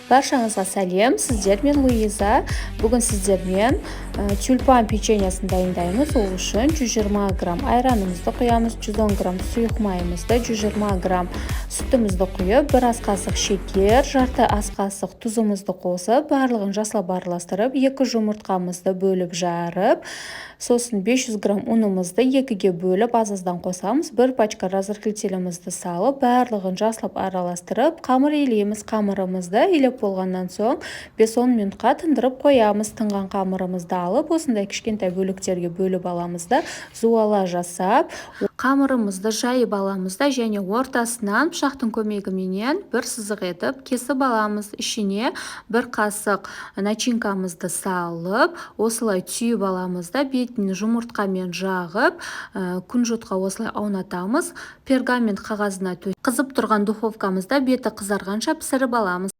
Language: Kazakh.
Баршаңызға сәлем! Сіздермен Луиза. Бүгін сіздермен тюльпан печеньесін дайындаймыз. Ол үшін 120 грамм айранымызды құямыз, 110 грамм сұйық майымызды, 120 грамм сүтімізді құйып, 1 ас қасық шекер, жарты ас қасық тұзымызды қосып, барлығын жақсылап араластырып, екі жұмыртқамызды бөліп жарып, сосын 500 грамм ұнымызды екіге бөліп, аз аздан қосамыз. Бір пачка разрыхлителімізді салып, барлығын жақсылап араластырып, қамыр илейміз. Қамырымызды илеп болғаннан соң 5-10 минутқа тындырып қоямыз. Тынған қамырымызды алып, осындай кішкентай бөліктерге бөліп аламыз да, зуала жасап, қамырымызды жайып аламыз да және ортасынан пышақтың көмегіменен бір сызық етіп кесіп аламыз. Ішіне бір қасық начинкамызды салып, осылай түйіп аламыз да, бетін жұмыртқамен жағып, күнжутқа осылай аунатамыз. Пергамент қағазына қызып тұрған духовкамызда беті қызарғанша пісіріп аламыз.